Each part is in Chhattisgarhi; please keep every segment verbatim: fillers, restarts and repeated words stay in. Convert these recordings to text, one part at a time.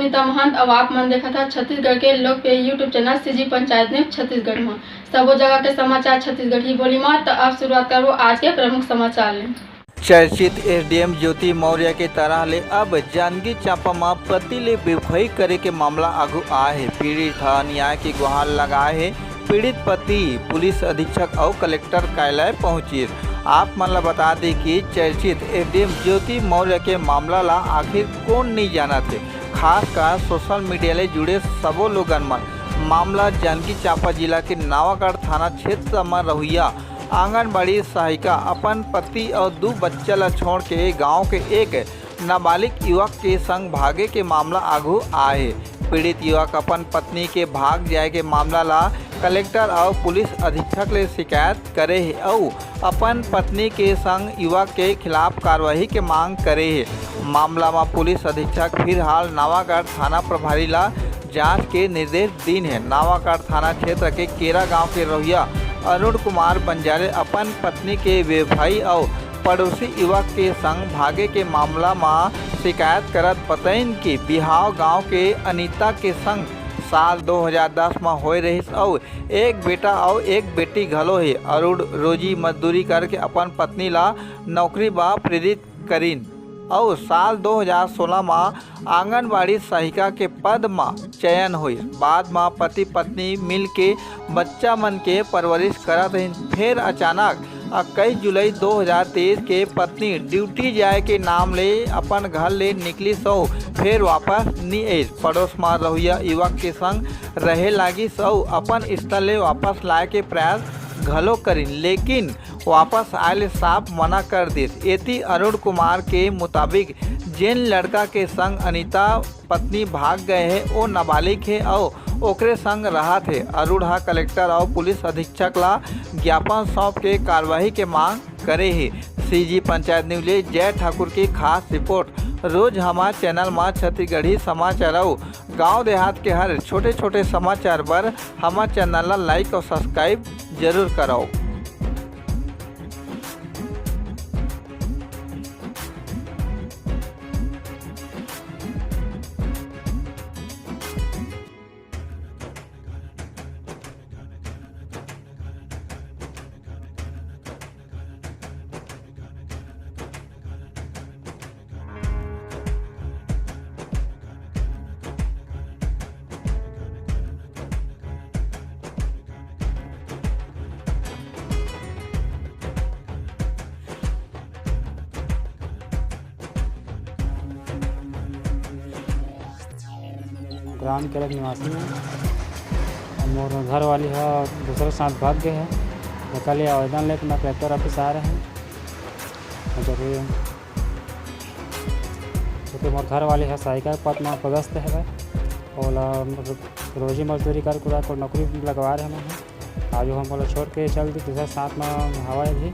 सुनीता महंत, अउ आप मन देखत हव छत्तीसगढ़ के लोकप्रिय YouTube channel CG panchayat news Chhattisgarh म। सबो जगह के समाचार छत्तीसगढ़ी बोली म। त अब शुरुआत करबो आज के प्रमुख समाचार ले। चर्चित एसडीएम ज्योति मौर्य के तरह ले अब जांजगीर चांपा म पति ले बेवफाई करे के मामला आगू आए हे। पीड़ित ह न्याय के गुहार लगाए हे। पीड़ित पति पुलिस अधीक्षक अउ कलेक्टर कार्यालय पहुंचिस। आप मन ल बता दे कि चर्चित एसडीएम ज्योति मौर्य के मामला ला आखिर कोन नइ जानत हे। खासकर सोशल मीडिया ले जुड़े सबो लोगन मन मामला जांजगीर चांपा जिला के नावागढ़ थाना क्षेत्र म रहुइया आंगनबाड़ी सहायिका अपन पति अउ दू बच्चा ल छोड़ के गांव के एक नाबालिग युवक के संग भागे के मामला आगू आए हे। पीड़ित युवक अपन पत्नी के भाग जाए के मामला ला कलेक्टर अउ पुलिस अधीक्षक ले शिकायत करे हे अउ अपन पत्नी के संग युवक के खिलाफ कार्रवाई के मांग करे हे। मामला म पुलिस अधीक्षक फिलहाल नावागढ़ थाना प्रभारी ला जांच के निर्देश दीन हे। नावागढ़ थाना क्षेत्र के केरा गांव के रहुइया अरुण कुमार बंजारे अपन पत्नी के बेवफाई अउ पड़ोसी युवक के संग भागे के मामला म शिकायत करत बतइन कि बिहाव गांव के अनीता के संग साल दो हज़ार दस म होए रहिस अउ एक बेटा अउ एक बेटी घलो हे। अरुण रोजी मजदूरी करके अपन पत्नी ला नौकरी बर प्रेरित करिन अउ साल दो हज़ार सोलह म आंगनबाड़ी सहायिका के पद म चयन होइस। बाद म पति पत्नी मिल के बच्चा मन के परवरिश करत रहिन। फेर अचानक इक्कीस जुलाई दो हज़ार तेईस के पत्नी ड्यूटी जाए के नाम ले अपन घर ले निकलिस अउ फेर वापस नी आइस। पड़ोस म रहुइया युवक के संग रहे लागिस अउ अपन स्थल ले वापस लाए के प्रयास घलो करिन, लेकिन वापस आए ले साफ मना कर दिस। एती अरुण कुमार के मुताबिक जेन लड़का के संग अनीता पत्नी भाग गए हे, ओ नाबालिग हे अउ ओकरे संग रहत हे। अरुण ह कलेक्टर अउ पुलिस अधीक्षक ला ज्ञापन सौंप के कार्रवाई के मांग करे हे। सीजी पंचायत न्यूज ले जय ठाकुर की खास रिपोर्ट। रोज हमार चैनल म छत्तीसगढ़ी समाचार अउ गांव देहात के हर छोटे-छोटे समाचार बर हमर चैनल ला like अउ subscribe जरूर करव। ग्राम केरा के निवासी हूँ। मोर घर वाली ह दूसरे साथ भाग गए है। एकर लिए आवेदन लेके मैं कलेक्टर ऑफिस आ रहे हैं। जरूरी है, क्योंकि मोर घर वाली ह सहायिका के पद म पदस्थ है, ओला मतलब रोजी मजदूरी कर कुरा को नौकरी लगवा रहे हैं। आज वो हम ओला छोड़ के चल दी, दूसरा साथ में हवा है भी।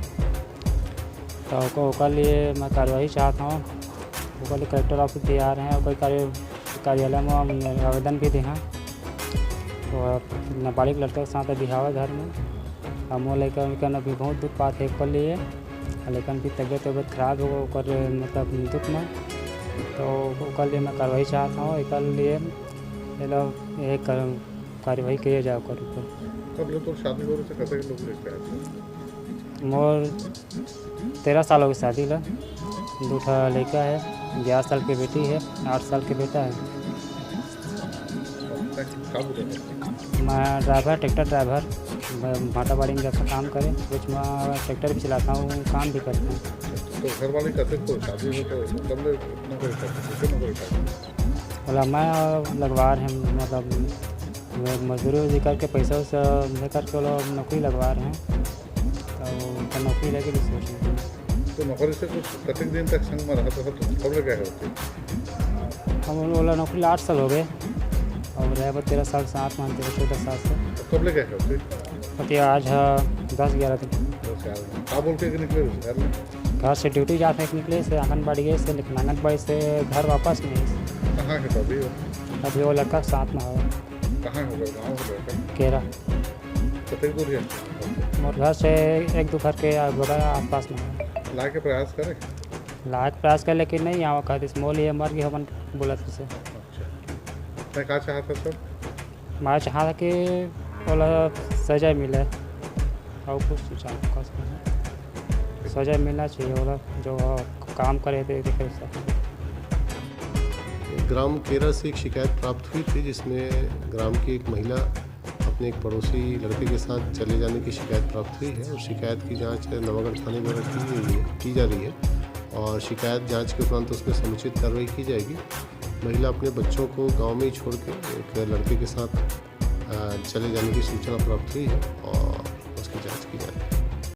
तो ओकर, ओकर लिए मैं कार्रवाई चाहत हूँ। ओकर लिए कलेक्टर ऑफिस भी आ रहे हैं, ओकर कार्य-, कार्यालय में हम आवेदन भी दे हैं। तो नाबालिग लड़का के साथ अभी हवा घर में, हम वो लड़का, लड़का अभी बहुत दुख पात है ओकर लिए। लेकिन भी तबीयत, तबीयत खराब हो ओकर, मतलब दुख में, तो ओकर लिए मैं कार्रवाई चाहत हूँ। एकर लिए ये लोग, ये कर-, कार्रवाई किए जाए ओकर ऊपर। कब ले तोर शादी हो रहे थे, कैसे लोग लेके आए थे? मोर तेरह साल हो गए शादी ला, दो ठा लड़का है, ग्यारह साल की बेटी है, आठ साल के बेटा है। मैं ड्राइवर, ट्रैक्टर ड्राइवर, भ-, भाटापारी में जैसा काम करे, कुछ मैं ट्रैक्टर भी चलाता हूँ, काम भी करता हूँ। तो घर वाले कहते तो शादी हो तो कब ले नौकरी करते, कैसे नौकरी करते? बोला, मैं लगवा रहे हैं, मतलब, मजदूरी उजदूरी करके पैसा वैसा ले करके वो लोग नौकरी लगवा रहे हैं, तो उनका नौकरी लेके भी सोच रहे हैं। तो नौकरी से कुछ कतेक दिन तक संग में रहा तो कब ले गए होते? हम लोग वाला नौकरी आठ साल हो गए और रहे वो तेरह साल से, आठ महीने, तेरह चौदह साल से। तो कब ले गए होते? पति आज है दस ग्यारह दिन। दस ग्यारह दिन। का बोल के निकले घर में? घर से ड्यूटी जाते हैं, निकले से आंगनबाड़ी गए से, लेकिन आंगनबाड़ी से घर वापस नहीं। कहाँ है अभी वो? अभी वो लड़का के साथ में है। कहाँ होगा गाँव का लड़का? केरा। कतेक दूर है? मोर घर से एक दो घर के आस-, बगल आसपास में है। लाए के प्रयास करे? लाए के प्रयास करे, लेकिन नहीं आवा, कहते मोल ये मर गए, हमन बोलत से। अच्छा। मैं का चाहता सर? मैं चाहता कि ओला सजा मिले, और कुछ नहीं चाहता, खास करके सजा मिलना चाहिए ओला, जो काम करे थे, देखे सर। ग्राम केरा से एक शिकायत प्राप्त हुई थी, जिसमें ग्राम की एक महिला अपने एक पड़ोसी लड़के के साथ चले जाने की शिकायत प्राप्त हुई है और शिकायत की जांच नवागढ़ थाने द्वारा की गई है, की जा रही है और शिकायत जांच के उपरांत उसमें समुचित कार्रवाई की जाएगी। महिला अपने बच्चों को गांव में ही छोड़ के एक लड़के के साथ, अ, चले जाने की सूचना प्राप्त हुई है और उसकी जांच की जाएगी।